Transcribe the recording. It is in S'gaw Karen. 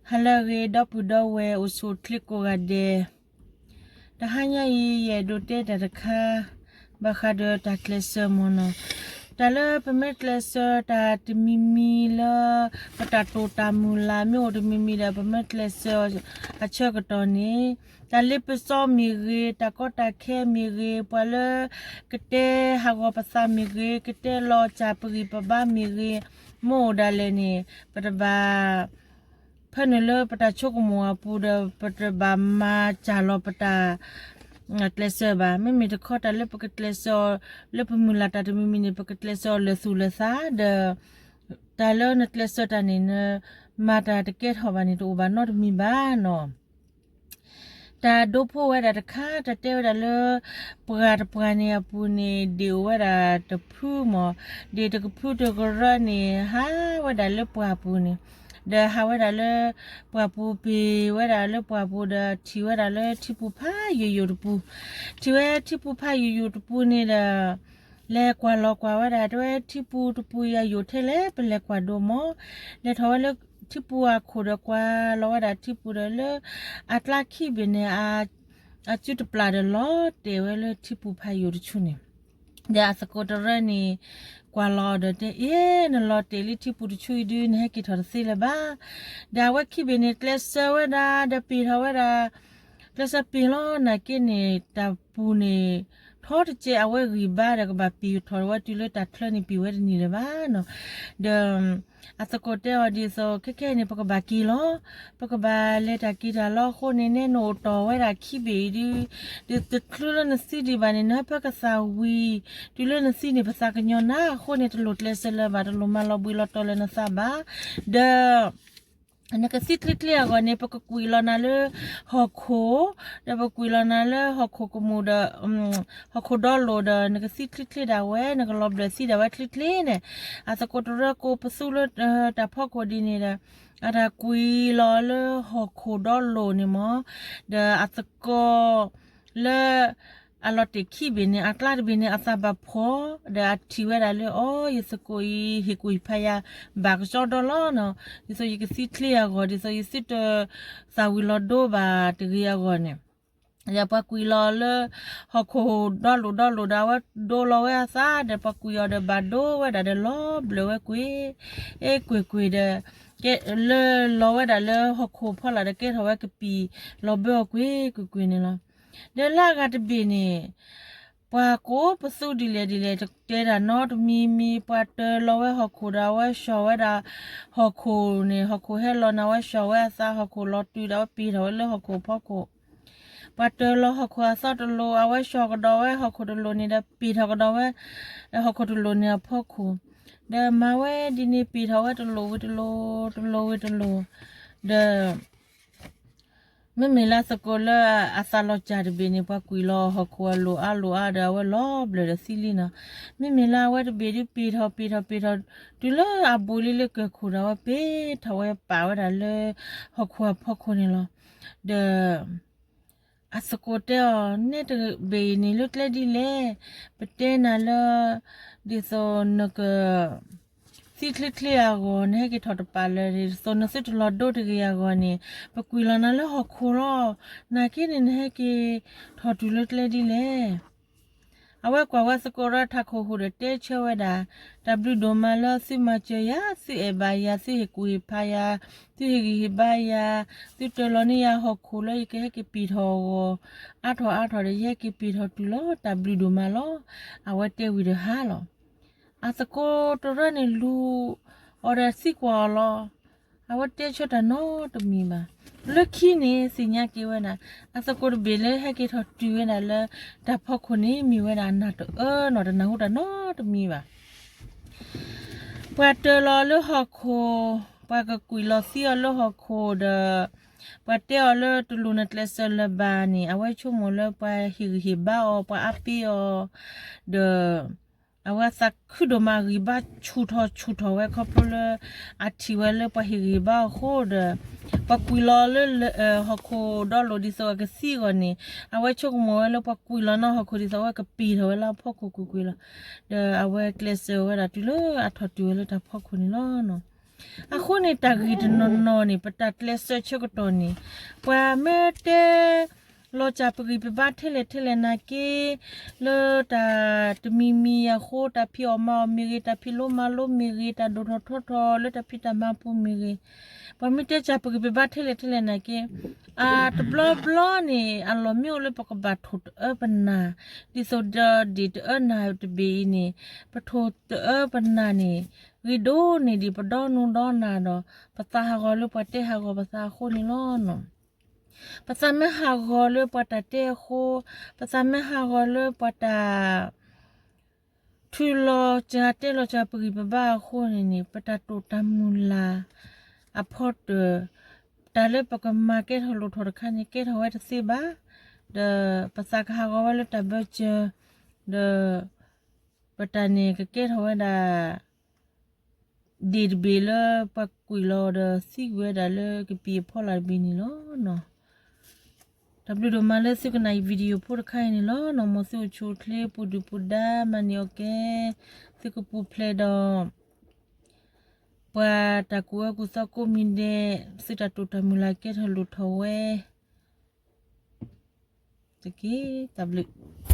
ဟါလၢအဂ့ၤ ဒီပုၢ်ဒီဝဲၢ်အိၣ်ဆူၣ်အိၣ်ချ့ကိးဂၤဒဲး, တဟါညါအံၤ ယအဲၣ်ဒိးတဲတၢ်တခါ ဘၣ်ဃးဒီးတၢ်ကျဲးစၢးမ့ၢ်နီၤ, တၢ်လၢပမ့ၢ်ကျဲးစၢးတၢ်တမံၤမံၤလၢ ပတၢ်တိာ်တၢ်မုၢ်လၢ်မ့ၢ်အိၣ်တမံၤမံၤဒီး ပမ့ၢ်ကျဲးစၢးအဆၢကတီၢ်န့ၣ်, တၢ်လ့ပစီမ့ၢ်ဂ့ၤ, တၢ်ကီတၢ်ခဲမ့ၢ်ဂ့ၤ, ပှၤလၢကတဲဟးဂီၤပသးမ့ၢ်ဂ့ၤ, ကတဲလီၤစၢ်ပဂံၢ်ပဘါမ့ၢ်ဂ့ၤ, မ့ၢ်အိၣ်ဒၣ်လဲာ်န့ၣ် ပတဘၣ် ဖဲန့ၣ်လၢပတၢ်ဆိကမိၣ်အပူၤဒီး ပတဘၣ်မၤစၢ်လီၤပတၢ်ကျဲးစၢးဘၣ်. မ့မ့ၢ်တခီတၢ်လၢပကကျဲးစၢးအီၤ လၢပမုၢ်လၢ်တၢ်တမံၤမံၤန့ၣ် ပကကျဲးစၢးအီၤလၢာ်သူၣ်လၢာ်သးဒီး တၢ်လၢနကျဲးစၢးတၢ်န့ၣ် နမၤတၢ်တကဲထီၣ်ဘၣ်န့ၣ် တအိၣ်ဘၣ်နီတမံၤဘၣ်နီၤ. တၢ်ဒိဖိဝဲဒၣ်တခါ တၢ်တဲဝဲဒၣ်လၢ ပှၢ်တပှၢ်န့ၣ်အပူၤန့ၣ် ဒ့ၣ်အိၣ်ဝဲဒၣ်တဖုမ့ၢ်, ဒ့ၣ်တကဖုတကရၢန့ၣ် ဟးဝဲဒၣ်လၢပှၢ်ပူၤန့ၣ်, ဒီးဟးဝဲဒၣ်လၢ ပှၢ်ပူၤပ့ၤဝဲဒၣ်လၢပှၢ်ပူၤဒီး ထံၣ်ဝဲဒၣ်လၢထံပူၤဖးယိာ်ယိာ်တပူၤ, ထံၣ်ဝဲထံပူၤဖးယိာ်ယိာ်တပူၤန့ၣ်ဒီး လဲၤကွၢ်လီၤကွၢ်ဝဲဒၣ် တဲဝဲထံပူၤတပူၤယိာ်ယိာ်ထဲလဲၣ် ပလဲၤကွၢ်ဒိမ့ၢ်, လဲၤထီၣ်ဝဲလၢထံပူၤအခိၣ်ဒီးကွၢ်လီၤဝဲဒၣ်ထံပူၤဒီးလၢ အကျါခံဘ့ၣ်န့ၣ် အစုတပျၢ်ဒီးလီၤတဲာ်ဝဲလၢထံပူၤဖးယိာ်တဆူန့ၣ်, ဒီးအသကိးတရၢန့ၣ် ကွၢ်လီၤဒီးတဲ အ့ နလီၤတဲာ်လံထံပူၤတဆူအံၤဒုး နဟဲက့ၤထီၣ်တသ့လၢၤဘၣ်. ဒီးအဝဲခံဘ့ၣ်န့ၣ် ကျဲးစၢးဝဲဒၣ် ဒီးပ့ၤထီၣ်ဝဲဒၣ် ကျဲးစၢးပ့ၤလီၤ နာ်က့န့ၣ် တၢ်ပူၤန့ၣ် ထီတကဲးအဝဲဂံၢ်ဘါဒီးကဘၣ်ပ့ၤထီၣ်ဝဲတုၤလၢတၢ်ချၢန့ၣ် ပ့ၤဝဲတန့ၢ်လၢၤဘၣ်နီၤ. ဒီး အသကိးတဲအီၤဒ်သိး ခဲခဲအံၤန့ၣ် ပကဘၣ်က့ၤလီၤ. ပကဘၣ်လဲၤတၢ်က့ၤတၢ်လီၤအဃိန့ၣ် နဲနအိၣ်တီၢ်ဝဲဒၣ်ခံဘ့ၣ်အံၤဒုး ဒ်တချုးလၢနသံဒံးဘၣ်န့ၣ် နဟၢဖၢကသးဝံၤ တုၤလၢနသံန့ၣ် ပသးကညီၤနၤအဃိန့ၣ် တလိၣ်ကျဲးစၢးလၢၤဘၣ် တလိၣ်မၤလီၤဘှံးလီၤတီၤလၢနသးဘၣ်. ဒီး နကသံချ့ချ့အဂီၢ်န့ၣ် ပကကွံာ်လီၤနၤလၢဟီၣ်ခိၣ်, ဒီးပကွံာ်လီၤနၤလၢဟီၣ်ခိၣ်ကမူၣ်ဒီး ဟီၣ်ခိၣ်ဒီလိာ်ဒီး နကသံချ့ချ့ဒၣ်ဝဲ နကလီၤဘျၢၣ်သံဒၣ်ဝဲချ့ချ့န့ၣ်, အသကိးတရၢကိးပသူလၢတၢ်ဖီခိၣ်ဒ်န့ၣ်ဒီး အတၢ်ကွံာ်လီၤလၢဟီၣ်ခိၣ်ဒီလိာ်န့ၣ်မ့ၢ်, ဒီးအသကိး လၢ အလီၤတဲာ်ခံဘ့ၣ်န့ၣ် အကျါတဘ့ၣ်န့ၣ် အသးဘၣ်ဖှီၣ် ဒီးအထံၣ်ဝဲဒၣ်လၢ အီ ယသကိးအံၤ ဟ့ၣ်ကူၣ်ဟ့ၣ်ဖးယၤ ဘၣ်ကစီဒီလီၤနီၤ, ဒ်သိးယကသံချ့အဂီၢ် ဒ်သိးယသုတသးဝံၤလီၤဒိဘၣ်တဂ့ၤအဂီၢ်န့ၣ်, ဒီးပှၤကွံာ်လီၤလၢ ဟီၣ်ခိၣ်ဒီလိာ်ဒီလိာ်ဒီး အဝဲဒိလီၤဝဲအသး ဒီးပှၤကွံာ်အီၤဒီးဘၣ်ဒိဝဲဒၣ်ဒီးလီၤဘျၢၣ်ဝဲကွ့ၢ်, အ့ကွ့ၢ်ကွ့ၢ်ဒီး လၢလီၤဝဲဒၣ်လၢဟီၣ်ခိၣ်ဖီလာ်ဒီးကဲထီၣ်ဝဲကပံာ်လီၤဘၢအီၤကွ့ၢ်ကွ့ၢ်ကွ့ၢ်န့ၣ်လီၤ. ဒီးလၢအဂၤတဘ့ၣ်န့ၣ် ပှၤကိးပသူဒ်လဲၣ်ဒ်လဲၣ် တတဲတၢ်နီတမံၤမံၤ ပှၤတၢၤလီၤဝဲဟီၣ်ခိၣ်ဒီးအဝဲဆှီၣ်ဝဲဒၣ် ဟီၣ်ခိၣ်န့ၣ် ဟီၣ်ခိၣ်ဟဲလီၤန့ၣ် အဝဲဆှီၣ်ဝဲအသး ဟီၣ်ခိၣ်လီၤတုၤဒီးအဝဲပ့ၤထီၣ်ဝဲလၢဟီၣ်ခိၣ်ဖီခိၣ် ပှၤတၢၤလီၤဟီၣ်ခိၣ်အသီတလိၤ အဝဲဆှီၣ်ကဒီးဝဲဟီၣ်ခိၣ်တလိၤန့ၣ်ဒီး ပ့ၤထီၣ်ကဒီးဝဲ ဟီၣ်ခိၣ်တလိၤန့ၣ်အဖီခိၣ်, ဒီးမၤဝဲဒ်န့ၣ် ပ့ၤထီၣ်ဝဲတလိၤဝံၤတလိၤ တလိၤဝံၤတလိၤ, ဒီး မ့မ့ၢ်လၢအသကိးလၢအသးလီၤစၢ်တဘ့ၣ်န့ၣ် ပှၤကွံာ်လီၤဟီၣ်ခိၣ်အလိၤအါလိၤအါဒီး အဝဲလီၤဘျၢၣ်ဒီးသံလံနီၤ. မ့မ့ၢ်လၢအဝဲတဘ့ၣ်ဒုး ပ့ၤထီၣ်ပ့ၤထီၣ်ပ့ၤထီၣ် တုၤလၢအဘူးလံလၢကၢၢ်ခိၣ်ဒီး အဝဲပ့ၤထီၣ်ဝဲပာ်ဝဲဒၣ်လၢ ဟီၣ်ခိၣ်အဖီခိၣ်န့ၣ်လီၤ. ဒီး အသကိးတဲအီၤ နဲတဘ့ၣ်အံၤန့ၣ်လၢကျဲဒ်လဲၣ်, ပတဲနၤလၢ ဒ်သိးနက သံချ့ချ့အဂီၢ် နဟဲက့ၤထီၣ်တပာ်လၢၤ ဒ်သိးနသုတလီၤဒိတဂ့ၤအဂီၢ်န့ၣ် ပကွံာ်လီၤနၤလၢဟီၣ်ခိၣ်လီၤ. နာ်က့န့ၣ် နဟဲက့ၤထီၣ်တုၤလၢကျဲဒ်လဲၣ်. အဝဲကွၢ်ဝဲသကိးဒီးထးခိၣ်ဟူးဒီးတဲဆၢဝဲဒၣ်, တၢ်ဘျုးဒိၣ်မးလၢသုမၤစၢၤယၤ, သုအဲၣ်ဘၣ်ယၤ, သုဟ့ၣ်ကူၣ်ဟ့ၣ်ဖးယၤ, သုဟ့ၣ်ဂံၢ်ဟ့ၣ်ဘါယၤ, သုတၢၤလီၤန့ၢ်ယၤဟီၣ်ခိၣ်လၢယကဟဲက့ၤပ့ၤထီၣ်အဂီၢ် အါထီၣ်အါထီၣ်ဒီး ယဟဲက့ၤပ့ၤထီၣ်တုၤလီၤ. တၢ်ဘျုးဒိၣ်မးလီၤ. အဝဲတဲဝံၤဒီးဟါလီၤ. အသကိးတရၢန့ၣ်လူၤအီၤဒီးသံကွၢ်အီၤလီၤ. အဝဲတဲဆၢတၢ်နီတမံၤဘၣ်. လၢခံန့ၣ်သ့ၣ်ညါက့ၤဝဲဒၣ် အသကိးတဘ့ၣ်လၢဟဲက့ၤထီၣ်တုၤဝဲဒၣ်လၢတၢ်ဖီခိၣ်န့ၣ် မ့ၢ်ဝဲဒၣ်နၢ်တအၢနီၤ တနၢ်ဟူတၢ်နီတမံၤဘၣ်. ပှၤတၢၤလီၤလၢဟီၣ်ခိၣ်, ပှၤကကွံာ်လီၤသံအီၤလၢဟီၣ်ခိၣ်ဒီး ပှၤတဲအီၤလၢတလိၣ်နကျဲးစၢးလၢၤဘၣ်န့ၣ် အဝဲဆိကမိၣ်လၢပှၤဟ့ၣ်ဂံၢ်ဟ့ၣ်ဘါအီၤ ပှၤအါပ့ၤအီၤ, ဒီး အဝဲအသးခုဒိၣ်မးဂံၢ်ဘါဆူၣ်ထီၣ်ဆူၣ်ထီၣ်ဝဲခီဖျိလၢ အထံၣ်ဝဲလၢပှၤဟ့ၣ်ဂံၢ်ဟ့ၣ်ဘါအီၤအဃိဒီး ပှၤကွံာ်လီၤလၢ ဟီၣ်ခိၣ်ဒီလိာ်ဒ်သိးအကသံအဂီၢ်န့ၣ် အဝဲဆိကမိၣ်ဝဲလၢပှၤကွံာ်လီၤနီၢ်ဟီၣ်ခိၣ်ဒ်သိးအဝဲကပ့ၤထီၣ်ဝဲလၢအဖီခိၣ်ကွ့ၢ်ကွ့ၢ်လီၤ. ဒီးအဝဲကျဲးစၢးဝဲဒၣ်တုၤလၢအထီၣ်တုၤဝဲလၢတၢ်ဖီခိၣ်န့ၣ်လီၤ. အဃိန့ၣ် တၢ်ဂ့ၢ်တနီၤနီၤန့ၣ် ပတၢ်ကျဲးစၢးဆၢကတီၢ်န့ၣ် ပှၤမ့ၢ်တဲ လီၤစၢ်ပဂံၢ်ပဘါထဲလဲၣ်ထဲလဲၣ်နာ်က့ လၢတၢ်တမံၤမံၤအဃိ တၢ်ဖံးအီၣ်မၤအီၣ်မ့ၢ်ဂ့ၤ, တၢ်ဖံးလိမၤလိမ့ၢ်ဂ့ၤ, တၢ်ဒိၣ်ထီၣ်ထီထီၣ်လၢတၢ်ဖံးတၢ်မၤပူၤမ့ၢ်ဂ့ၤ, ပှၤမ့ၢ်တဲစၢ်ပဂံၢ်ပဘါထဲလဲၣ်ထဲလဲၣ်နာ်က့ အတဘျီဘျီန့ၣ် အလီၢ်မ့ၢ်အိၣ်လၢပကဘၣ်ထိၣ်တအၢပနၢ်, ဒ်သိးဒီးဒ့ၣ်တအၢနၢ်တဘ့ၣ်အံၤန့ၣ် ပထိၣ်တအၢပနၢ်န့ၣ် ဂ့ၤဒိၣ်န့ၢ်ဒံးပဒီနူဒီနၢ်ဒီး ပသးဟးဂီၤလၢပှၤတဲဟးဂီၤပသးအဃိန့ၣ်လီၤ. ပသးမ့ၢ်ဟးဂီၤလၢပှၤတၢ်တဲအဃိ, ပသးမ့ၢ်ဟးဂီၤလၢပှၤတၢ် ထုးလီၤစှၤတဲလီၤစှၤပဂံၢ်ပဘါအဃိန့ၣ်န့ၣ် ပတၢ်တိာ်တၢ်မုၢ်လၢ်အဖီတၢၢ်, တၢ်လၢပကမၤကဲထီၣ်လိၣ်ထီၣ်တခါန့ၣ် ကဲထီၣ်ဝဲတသ့ဘၣ်, ဒီးပသးကဟးဂီၤဝဲလၢတၢ်ဘၢစၢၤ, ဒီးပတၢ်န့ၣ်ကကဲထီၣ်ဝဲဒၣ် ဒ့ၣ်တဘ့ၣ်လၢပှၤကွံာ်လီၤဒီးသံကွံာ်ဝဲဒၣ်လၢကပံာ်အဖီလာ်တဘ့ၣ်န့ၣ်လီၤ. တၢ်ဘျုးဒိၣ်မးလၢသုကနၣ်အံၤ video ဖိတခါအံၤန့ၣ်လီၤ. မ်သုအိၣ်ဆူၣ်အိၣ်ချ့ပူၤဒုၣ်ပူၤဒါ မၤန့ၢ်အီၣ်ကဲ သုကပူၤဖျဲးဒီး ပှၤတၢ်ကူၣ်အၢကူၣ်သီကိးမံၤဒဲး သုတၢ်တိာ်တၢ်မုၢ်လၢ်ကဲထီၣ်လိၣ်ထီၣ်ဝဲ တက့ၢ်. တၢ်ဘျုး